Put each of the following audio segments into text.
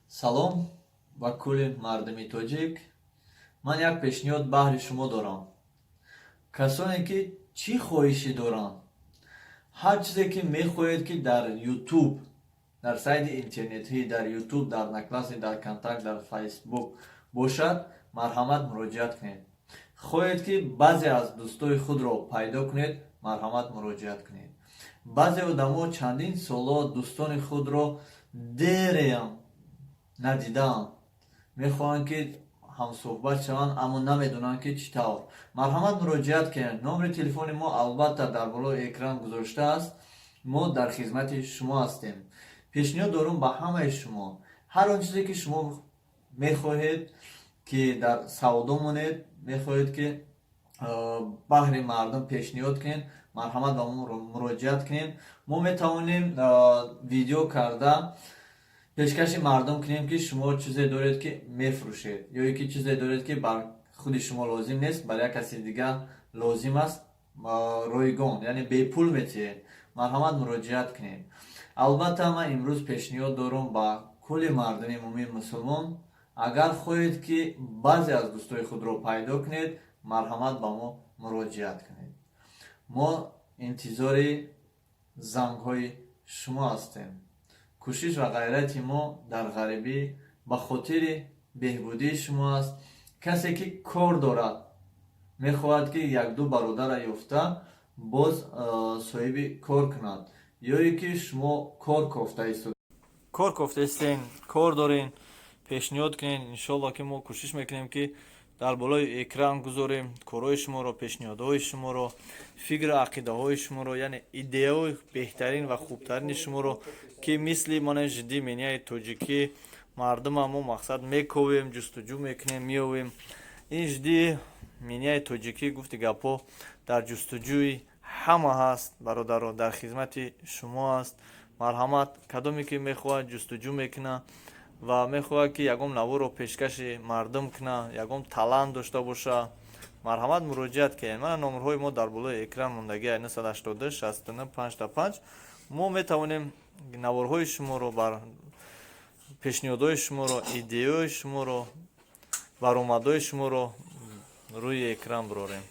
Салом ба кулли мардуми тоҷик. Ман як пешниҳод баҳри шумо дорам. Касоне ки чӣ хоҳише доранд, ҳар чизе ки мехоҳед, ки дар Ютуб, дар сайти интернетӣ, дар Ютуб, дар Одноклассник, дар Контакт, дар Фейсбук бошад, марҳамат, муроҷиат кунед. Хоҳед ки баъзе аз дӯстои худро пайдо кунед, марҳамат, муроҷиат кунед. Баъзе одамо чандин соло дӯстони худро дереам надидаанд, мехоҳанд ки ҳамсӯҳбат шаванд, аммо намедонанд ки чӣ тавр. Марҳамат, муроҷиат кунед. Номери телефони мо албатта дар болои экран гузоштааст. Мо дар хизмати шумо ҳастем. Пешниҳод дорум ба ҳамаи шумо: ҳар он чизе ки шумо мехоҳед ки дар савдо монед, мехоҳед ки баҳри мардум пешниҳод кунед, марҳамат, ба мо муроҷиат кунед. Мо метавонем видео карда пешкаши мардум кунем, ки шумо чизе доред ки мефурӯшед, ё ки чизе доред ки бар худи шумо лозим нест, бар як каси дигар лозим аст, ройгон, яъне бепул метиҳед. Марҳамат, муроҷиат кунед. Албатта, ман имрӯз пешниҳод дорам ба кулли мардуми мӯмин мусулмон: агар хоҳед ки баъзе аз дӯстои худро пайдо кунед, марҳамат, ба мо муроҷиат кунед. Мо интизори зангҳои шумо ҳастем. Кӯшиш ва ғайрати мо дар ғарибӣ ба хотири беҳбудии шумо аст. Касе ки кор дорад, мехоҳад ки якду бародара ёфта, боз соҳиби кор кунад, ё ки шумо кор кофта истод, кор кофтаистен, кор дорен, пешниҳод кунед. Иншоалло ки мо кӯшиш мекунем, ки дар болои экран гузорем корҳои шуморо, пешниҳодҳои шуморо, фикру ақидаҳои шуморо, яъне идеяҳои беҳтарин ва хубтарини шуморо, ки мисли мана жидди меняи тоҷикӣ мардума мо мақсад мековем, ҷустуҷӯ мекунем, меовем. Ин жидди меняи тоҷикӣ, гуфти гапҳо, дар ҷустуҷӯи ҳама ҳаст. Бародаро, дар хизмати шумо аст. Марҳамат, кадоме ки мехоҳад, ҷустуҷӯ мекунад ва мехоҳад ки ягон наворо пешкаши мардум кунад, ягон талант дошта боша, марҳамат, муроҷиат кунед. Мана номерҳои мо дар болои экран мондагӣ: 982 69 55. Мо метавонем наворҳои шуморо, бар пешниҳодҳои шуморо, идеяҳои шуморо, баромадҳои шуморо рӯи экран бирорем.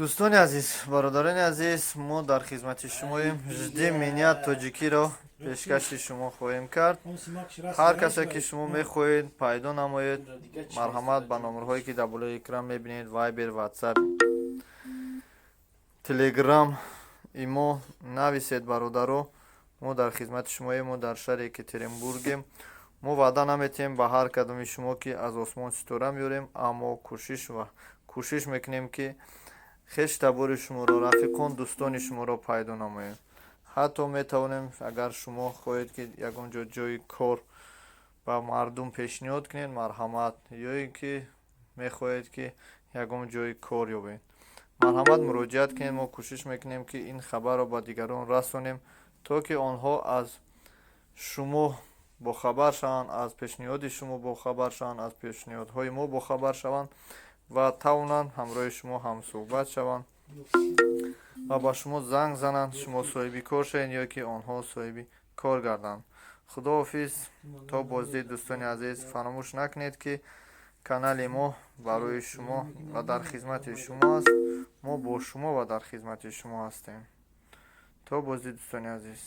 Дӯстони азиз, бародарони азиз, мо дар хизмати шумоем. «Жди меня» тоҷикиро пешкаши шумо хоҳем кард. Ҳар касе ки шумо мехоҳед пайдо намоед, марҳамат, ба номерҳое ки дар болои экран мебинед, Вайбер, Ватсап, Телеграм, имо нависед. Бародаро, мо дар хизмати шумоем. Мо дар шаҳри Екатеринбургем. Мо ваъда наметиҳем ба ҳар кадоми шумо, ки аз осмон ситора меорем, аммо кӯшиш ва кӯшиш мекунем, ки хеш табори шуморо, рафиқон, дӯстони шуморо пайдо намоем. Ҳатто метавонем, агар шумо хоҳед, ки ягон ҷо ҷои кор ба мардум пешниҳод кунед, марҳамат, ё ин ки мехоҳед, ки ягон ҷои кор ёбед, марҳамат, муроҷиат кунед. Мо кӯшиш мекунем, ки ин хабарро ба дигарон расонем, то ки онҳо аз шумо бохабар шаванд, аз пешниҳоди шумо бохабар шаванд, аз пешниҳодҳои мо бохабар шаванд ва тавонанд ҳамроҳи шумо ҳамсӯҳбат шаванд ва ба шумо занг зананд, шумо соҳиби кор шавед ё ки онҳо соҳиби кор гарданд. Худоҳофиз, то боздид, дӯстони азиз. Фаромӯш накунед, ки канали мо барои шумо ва дар хизмати шумо аст. Мо бо шумо ва дар хизмати шумо ҳастем. То боздид, дӯстони азиз.